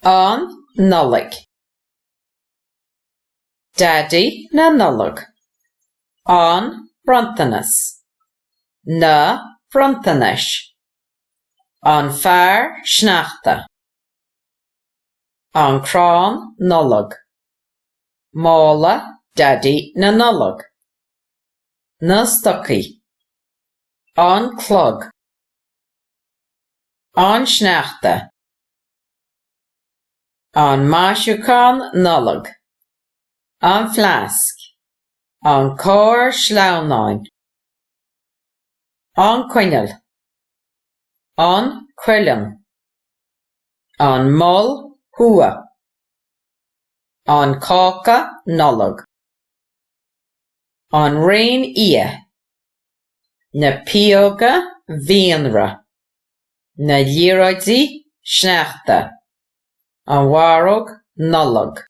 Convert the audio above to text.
An Nollaig. Daidí na Nollag. An Bronntanas. Na Bronntanais. An Fear Sneachta. An Crann Nollag. Mála Daidí na Nollag. Na Stocaí. An Clog. An Sneachta. An Maisiúchán Nollag. An Fleasc. An Carr Sleamhnáin. An Coinneal. An Cuileann. An Mol Thuaidh. An Cáca Nollag. An Réinfhia. Na Pióga Mhianra. Na Liathróidí Sneachta. An Mharóg Nollag.